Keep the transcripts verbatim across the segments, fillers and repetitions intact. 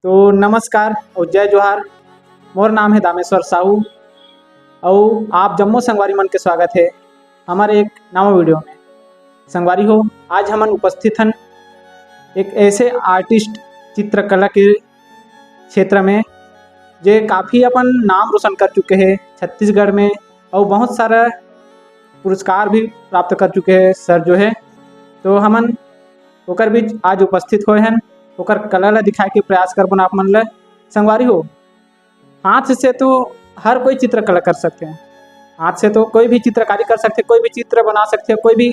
तो नमस्कार अउ जय जोहार। मोर नाम हे दामेश्वर साहू अउ आप जम्मो संगवारी मन के स्वागत हे हमर एक नवा वीडियो में। संगवारी हो, आज हमन उपस्थित हन एक ऐसे आर्टिस्ट, चित्रकला के क्षेत्र में, जे काफ़ी अपन नाम रोशन कर चुके हे छत्तीसगढ़ में अउ बहुत सारा पुरस्कार भी प्राप्त कर चुके हे सर जो हे। तो हमन ओकर बीच आज उपस्थित होए हन, ओकर कला ला दिखाए के प्रयास करबन आप मन ला। संगवारी हो, हाथ से तो हर कोई चित्रकला कर सकथे, हाथ से तो कोई भी चित्रकारी कर सकथे, कोई भी चित्र बना सकथे, कोई भी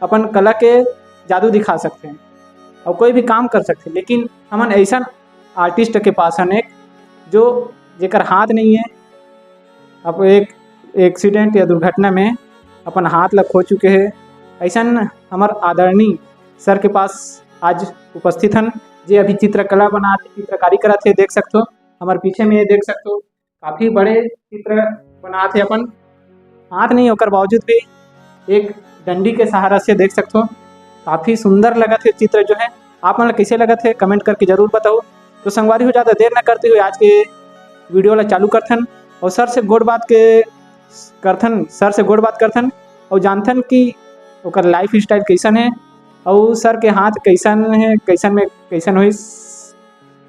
अपन कला के जादू दिखा सकथे अउ कोई भी काम कर सकथे। लेकिन हमन ऐसन आर्टिस्ट के पास हन एक, जो जेकर हाथ नहीं है, अब एक एक्सीडेंट या दुर्घटना में अपन हाथ ला खो चुके हे। ऐसन हमर आदरणीय सर के पास आज उपस्थित हन, जे अभी चित्रकला बनात हे, चित्रकारी करत हे। देख सकथो, हमर पीछे में ये देख सकथो, काफ़ी बड़े चित्र बनात हे अपन। हाथ नहीं ओकर बावजूद भी एक डंडी के सहारा से देख सकथो, काफ़ी सुंदर लगत हे चित्र जो है। आप मन ला कइसे लगत हे, कमेंट करके जरूर बताओ। तो संगवारी हो, ज़्यादा देर न करते हुए आज के वीडियो ला चालू करथन अउ सर से गोठ बात के करथन, सर से गोठ बात करथन अउ जानथन कि ओकर लाइफ स्टाइल कैसन है अउ सर के हाथ कैसन है, कैसन में कैसन होइस।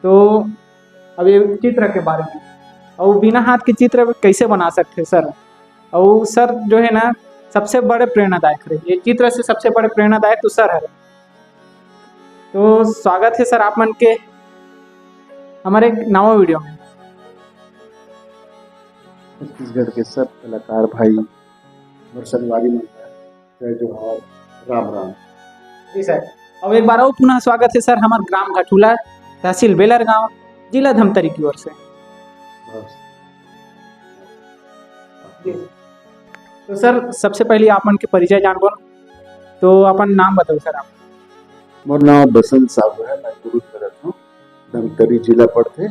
तो अब ये चित्र के बारे में, अउ बिना हाथ के चित्र कैसे बना सकथे सर? अउ सर जो है ना, सबसे बड़े प्रेरणादायक रहे, ये चित्र से सबसे बड़े प्रेरणादायक तो सर है। तो स्वागत है सर आप मन के हमारे एक नवा वीडियो में। छत्तीसगढ़ के सब कलाकार भाई, मोर संगवारी मन ला जय जोहार, राम राम। जी सर, अब एक बार और पुनः स्वागत है सर हमारे ग्राम घटुला, तहसील बेलर गांव, जिला धमतरी की ओर से। बस। जी। तो सर, सबसे पहले आप मन के परिचय जानबो, तो अपन नाम बताओ सर आप। मोर नाम बसंत साहू है, मैं कुरुद में रहता हूँ, धमतरी जिला पड़थे।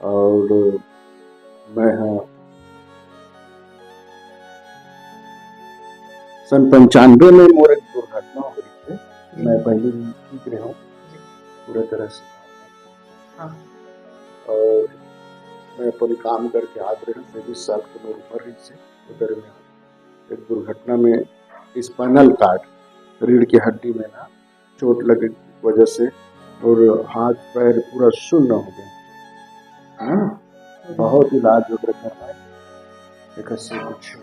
और मैं, हाँ, सन पंचानवे में मोर एक दुर्घटना हो गई थी। मैं पहले ही ठीक रहे हूँ पूरे तरह से। हाँ। और मैं अपन काम करके आत रहे हूँ, तेईस साल के मोर उम्र रही से, उधर में एक दुर्घटना में स्पाइनल कॉर्ड, रीढ़ की हड्डी में ना चोट लगे की वजह से और हाथ पैर पूरा सुन्न हो गया। हाँ, बहुत इलाज वगैरह करवाए, एक से कुछ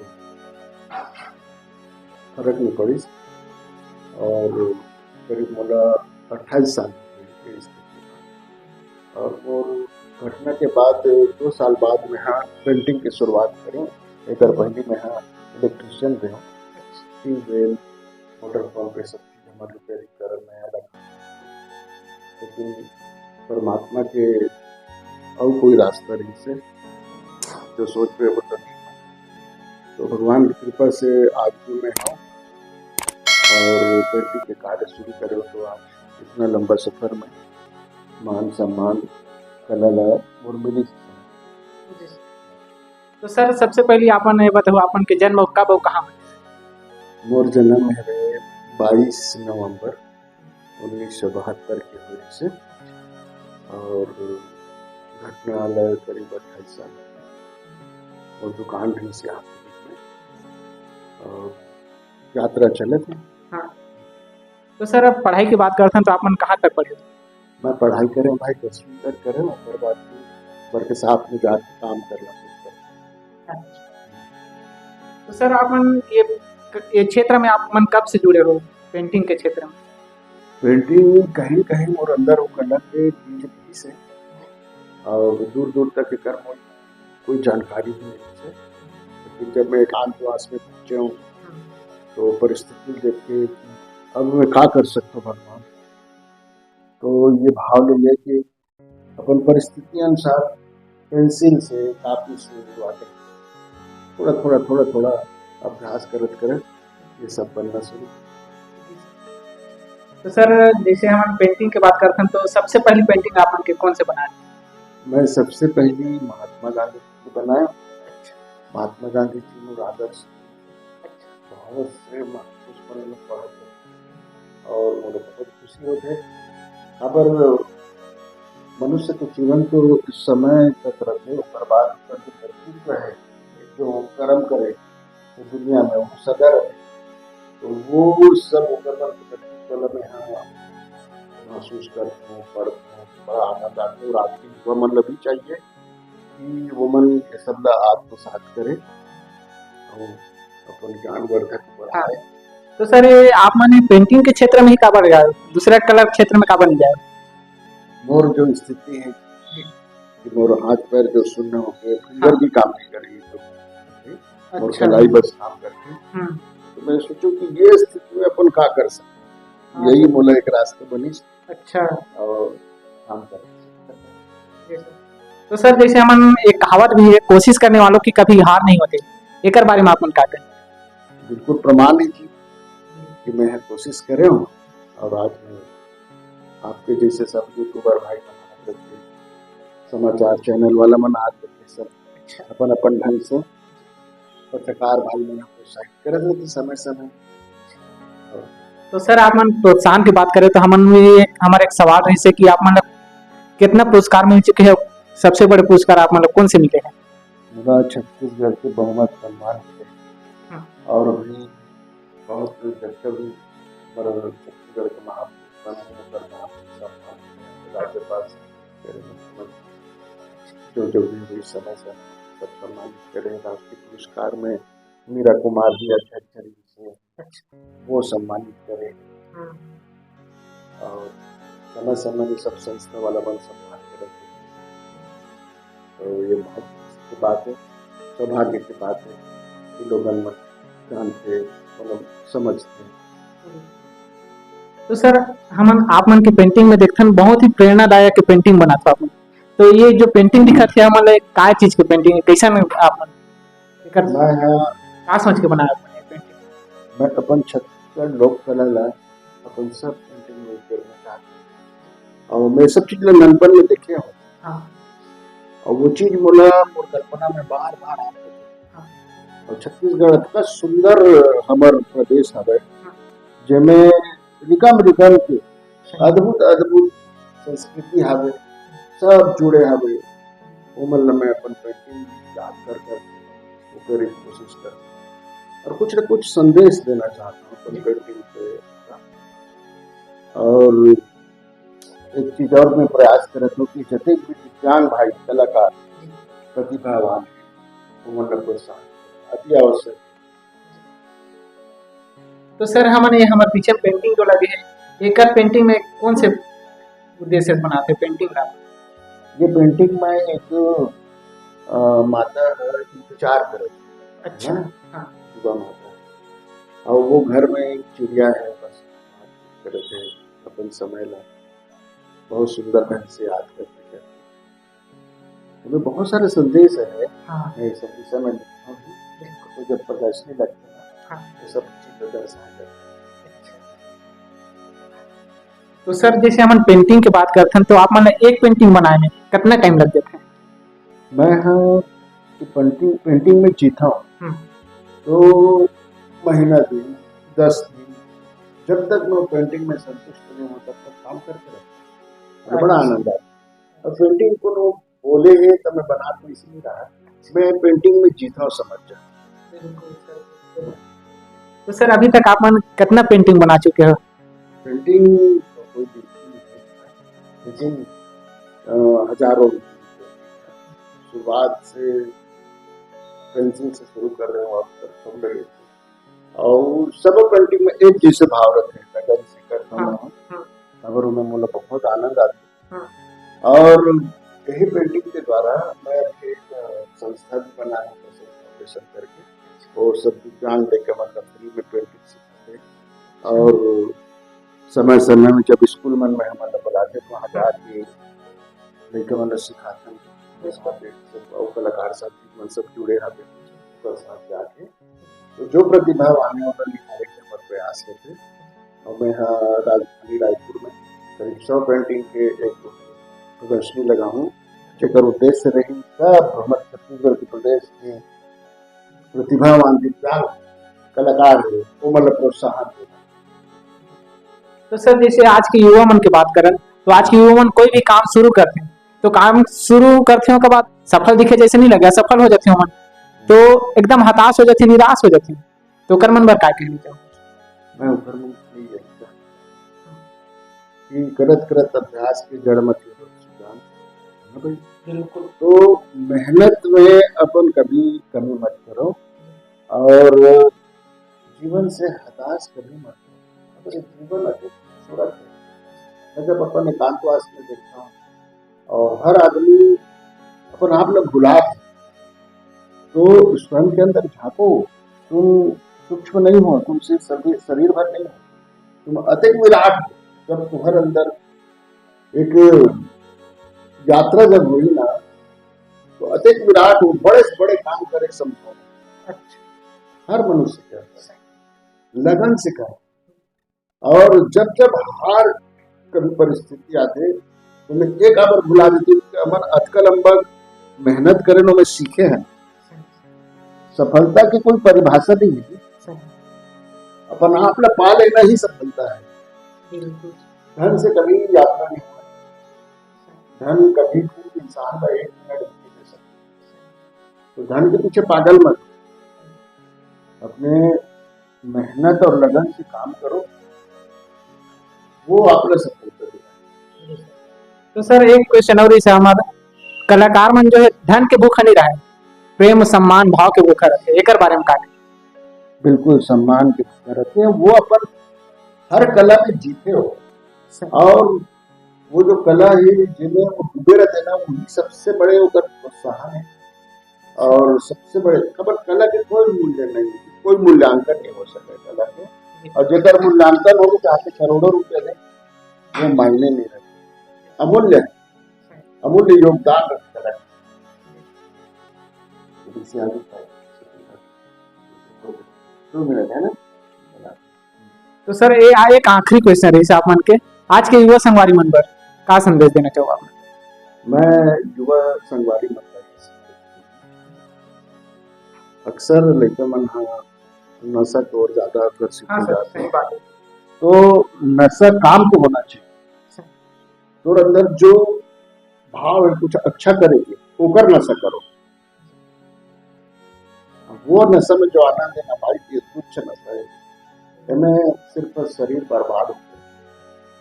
फर्क नहीं पड़िस। और करीब मोला अट्ठाईस साल हो गए इस और वो घटना के बाद दो साल बाद में हाँ पेंटिंग की शुरुआत करें। एक पहले में हाँ इलेक्ट्रिशियन रहे, ट्यूबवेल, मोटर पंप, ये सब चीज हमारे रिपेयरिंग करन नया लगा। लेकिन परमात्मा के अउ कोई रास्ता नहीं से, जो सोच पे वो तो नहीं। तो भगवान की कृपा से आज भी मैं हूँ और पेंटिंग के कार्य शुरू करे, तो आज इतना लंबा सफर में मान सम्मान कला ला मोर मिलिस। जी सर। तो सर, सबसे पहले आपन ये बताओ, आपन के जन्म कब और कहाँ में? मोर जन्म है बाईस नवंबर उन्नीस सौ बहत्तर के होए से, और घटना ले करीब अट्ठाईस साल, और दुकान भी से हाथ में, और यात्रा चले थे। हाँ। तो सर, अब पढ़ाई की बात करते हैं, तो आप मन कहाँ तक पढ़े? मैं पढ़ाई करे भाई, दसवीं तक करे, ओकर बाद फिर घर के साथ में जाके काम करना शुरू करे। अच्छा। तो सर, आप मन ये, ये क्षेत्र में आप मन कब से जुड़े हो, पेंटिंग के क्षेत्र में? पेंटिंग कहीं न कहीं मोर अंदर वो कला के बीज भी से, और दूर-दूर तक एकर मोर कोई जानकारी भी नहीं है। लेकिन जब मैं एकांतवास में पहुंचे हूँ, हम्म। तो परिस्थिति देख के कि अब मैं का कर सकता हूँ भगवान? तो ये भाव ले लिया कि अपन परिस्थिति अनुसार पेंसिल से, कापी से, वाटर, थोड़ा, थोड़ा, थोड़ा, थोड़ा अभ्यास करत, करत ये सब बनना शुरू। तो सर, जैसे हम पेंटिंग के बात करते हैं, तो सबसे पहली पेंटिंग आप मन के कौन से बनाए? मैं सबसे पहली महात्मा गांधी की बनाया। महात्मा गांधी जी मोर आदर्श, बहुत से महत्वपूर्ण पढ़त हूँ और मोर बहुत खुशी होत है। काबर मनुष्य के जीवन तो समय तक रथे, ओकर बाद ओकर जो व्यक्तित्व है, जो कर्म करे, तो दुनिया में वो सदा रहे। तो वो सब ओकर मन के व्यक्तित्व ल मैं ह महसूस करथों, पढ़थों, बड़ा आनंद आथे। और आज के युवा मन ल भी चाहिए कि वो मन ये सब ला आत्मसात करे और अपन ज्ञान वर्धक बढ़ाए। तो सर, ये आप माने पेंटिंग के क्षेत्र में ही काबर जाए, दूसरा कला क्षेत्र में काबर नहीं जाए? मोर जो स्थिति है कि मोर हाथ पैर जो सुन्न हो गए, फिंगर हाँ। भी काम नहीं करी, तो मोर अच्छा। कलाई बस काम करती। हम्म। तो मैं सोचूं कि ये स्थिति में अपन का कर सकते, हाँ। यही मोला एक रास्ता बनी। अच्छा। और काम कर सकते। तो सर, जैसे हमन एक कहावत भी है, कोशिश करने वालों की कभी हार नहीं होती, एकर बारे में आप मन का कहें? बिल्कुल प्रमाण है जी कि मैं कोशिश करे हूँ और आज मैं आपके जैसे सब यूट्यूबर भाई मन आ करके, समाचार चैनल वाला मन आ करके सब अपन अपन ढंग से पत्रकार भाई मन प्रोत्साहित करत रहते समय समय। तो सर, आप मन प्रोत्साहन की बात करें तो हमन भी, हमारा एक सवाल रही से कि आप मतलब कितना पुरस्कार मिल चुके हैं, सबसे बड़े पुरस्कार आप मतलब कौन से मिले हैं? मोला छत्तीसगढ़ के बहुमत सम्मान मिले हाँ। और भी बहुत जगह भी हमारा छत्तीसगढ़ के महापुरुष बने हैं, पर महापुरुष सम्मान मिले हैं, राज्यपाल से, जो जो भी हुई समय से सब सम्मानित करे। राष्ट्रीय पुरस्कार में मीरा कुमार जी अध्यक्ष रही से अच्छा। वो सम्मानित करे। हम्म। और समय समय में सब संस्था वाला मन सम्मान करे। तो ये बहुत अच्छी बात है, सौभाग्य की बात है कि लोगन मन जानते, मतलब समझते। तो सर, हमन आप मन के पेंटिंग में देखथन, बहुत ही प्रेरणादायक पेंटिंग बनात हो आप मन। तो ये जो पेंटिंग दिखत है, हमन ला काय चीज के पेंटिंग है, कैसन आप मन एकर मैं ह का सोच के बनाए आप मन ये पेंटिंग? मैं अपन छत्तीसगढ़ लोक कला ला अपन सब पेंटिंग में उकेरना चाहत हूँ। और मैं सब चीज ला ननपन में देखे हूँ। हाँ। और वो चीज मोला मोर कल्पना में बार बार आत रहिथे। हाँ। और छत्तीसगढ़ इतना सुंदर हमर प्रदेश हवे, हाँ। जेमे रिगम रिगम के अद्भुत अद्भुत संस्कृति हवे, सब जुड़े हवे। ओमन ला मैं अपन पेंटिंग याद कर कर ओकर एक कोशिश करता हूँ और कुछ न कुछ संदेश देना चाहता हूँ अपन पेंटिंग के। और एक चीज और मैं प्रयास करत हूँ कि जतेक भी दिव्यांग भाई कलाकार प्रतिभावान हे, ओमन ला प्रोत्साहन अति आवश्यक। तो सर, हमन ये हमर पीछे पेंटिंग जो लगे है, एकर पेंटिंग में कौन से उद्देश्य से बनाते पेंटिंग ला? ये पेंटिंग में एक, अ, माता है इंतजार करत है, अच्छा, है ना? हाँ। दुर्गा माता। और वो घर में एक चिड़िया है, बस करत है अपन समय ला बहुत सुंदर ढंग से याद करके। हमें बहुत सारे संदेश है, हाँ। मैं ये सब विषय में लिखता हूँ। बिल्कुल। तो जब प्रदर्शनी लगता है, हाँ। तो सब चीज को दर्शाया जाता है। अच्छा। तो सर, जैसे हमन पेंटिंग के बात करथन, तो आप मन एक पेंटिंग बनाए में कितना टाइम लग जाथे? मैं हाँ कि पेंटिंग, पेंटिंग में जीता हूँ, हम्म। तो महीना दिन, दस दिन, जब तक मैं पेंटिंग में संतुष्ट नहीं हूँ, तब तक काम करते रहता हूँ। और बड़ा अच्छा। आनंद आता है। और पेंटिंग कोनो बोले हे त मैं बनात तो इसलिए रहा, मैं पेंटिंग में जीता हूँ, समझ जा। बिल्कुल सर, बिल्कुल। तो सर, अभी तक आप मन कितना पेंटिंग बना चुके हो? पेंटिंग तो कोई गिनती नहीं है, लेकिन, अ, हजारों। शुरुआत से पेंसिल से शुरू कर रहे हो आप, सब लगे। और सब पेंटिंग में एक जैसे भाव रखे, लगन से करता हूँ हाँ, मैं। हाँ। अगर उनमें मोला बहुत आनंद आता है। हाँ। और यही पेंटिंग के द्वारा मैं अभी एक, अ, संस्था भी बना है, Social Foundation करके। वो सब दिव्यांग लइका मन ला फ्री में पेंटिंग सिखाते हैं। और समय समय में जब स्कूल मन में हमन ला बुलाते, तो वहाँ जाके लइका मन ला सिखाते हैं। और कलाकार साथी मन सब जुड़े रहते हैं, ओकर साथ जाके तो जो प्रतिभा आने वाला निखारे के हमर प्रयास रहिथे, और मैं ह राजधानी रायपुर में करीब सौ पेंटिंग के एक प्रदर्शनी लगाहूँ, जेकर उद्देश्य रही सब हमर छत्तीसगढ़ के प्रदेश के प्रतिभावान दिव्यांग कलाकार हे, ओमन ला प्रोत्साहन देना। तो सर, जैसे आज के युवा मन के बात करन, तो आज के युवा मन कोई भी काम शुरू करथे, तो काम शुरू करथे, ओकर बाद सफल दिखे जैसे नहीं लगे, असफल हो जाथे ओमन, तो एकदम हताश हो जाथे, निराश हो जाथे। तो ओकर मन बर का कहना चाहूँ? मैं ओकर मन से यही कहूँ कि करत करत अभ्यास के जड़ मत छोड़ो, सुजान। हाँ भाई। बिल्कुल। तो मेहनत में अपन कभी कमी मत करो और जीवन से हताश कभी मत हो। अगर जीवन अधिक खूबसूरत है, मैं जब अपन एकांतवास में देखता हूँ और हर आदमी अपन आप ला भुला है, तो स्वयं के अंदर झांको। तुम सूक्ष्म नहीं हो, तुम सिर्फ शरीर, शरीर भर नहीं हो, तुम अतेक विराट हो। जब तुम्हारे अंदर एक यात्रा जब हुई ना, तो अतेक विराट हो, बड़े से बड़े काम करे संभव है। अच्छा। हर मनुष्य के अंदर लगन से करे। और जब जब हार कभी परिस्थिति आथे, तो मैं एक बार भुला देती हूँ कि हमन अतका लंबा मेहनत करे, ओमे सीखे हैं। सफलता की कोई परिभाषा नहीं है। सही। अपन आप ला पा लेना ही सफलता है। बिल्कुल। धन से कभी यात्रा नहीं होती। धन कभी भी इंसान का एक मिनट भी नहीं दे सकता। तो धन के पीछे पागल मत हो। अपने मेहनत और लगन से काम करो, वो आप ला सफलता देगा। तो सर, एक क्वेश्चन और इसे हमारा, कलाकार मन जो है धन के भूखा नहीं रहे, प्रेम सम्मान भाव के भूखा रहते, एकर बारे में का कहे? बिल्कुल सम्मान के भूखा रहते हैं, वो अपन हर कला में जीते हो। सही। और वो जो कला है जिसमें वो डूबे रहते हैं ना, वही सबसे बड़े ओकर प्रोत्साहन है। और सबसे बड़े खबर, कला के कोई मूल्य नहीं, कोई मूल्यांकन नहीं हो सके कला के। और जेकर मूल्यांकन हो, चाहे करोड़ों रुपए दे, वो मायने नहीं रखते। अमूल्य, अमूल्य योगदान रखता है। इसे आगे बढ़ाओ। दो मिनट है ना? तो सर, ये आ एक आखिरी क्वेश्चन रही आप मन के, आज के युवा संगवारी मन बर का संदेश देना चाहो आप? मैं युवा संगवारी मन बर अक्सर लइका मन ह नशा के ओर ज्यादा आकर्षित हाँ हो सर, जाते सही हैं। बात है। तो नशा काम को होना चाहिए। सही। तोर अंदर जो भाव है कुछ अच्छा करेके, ओकर नशा करो। वो नशा में जो आनंद है ना भाई, ये तुच्छ नशा है। एमे सिर्फ शरीर बर्बाद होथे।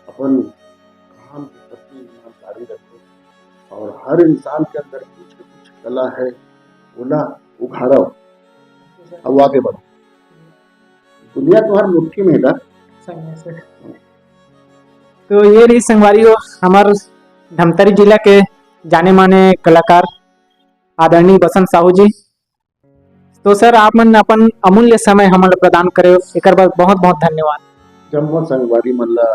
अपन काम के प्रति ईमानदारी रखो और हर इंसान के अंदर कुछ न कुछ कला है, ओला उघारो और आगे बढ़ो। दुनिया तुम्हार मुट्ठी में है। सही है सर। तो ये रही संगवारी हो, हमार धमतरी जिला के जाने माने कलाकार आदरणीय बसंत साहू जी। तो सर, आप मन अपन अमूल्य समय हमन ला प्रदान करे हो, एकर बर बहुत बहुत धन्यवाद। जम्मो संगवारी मन ला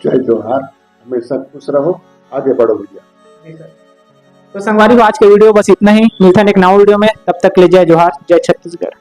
जय जोहार, हमेशा खुश रहो, आगे बढ़ो भैया। जी सर। तो संगवारी हो, आज के वीडियो बस इतना ही। मिलथन एक नवा वीडियो में, तब तक ले जय जोहार, जय छत्तीसगढ़।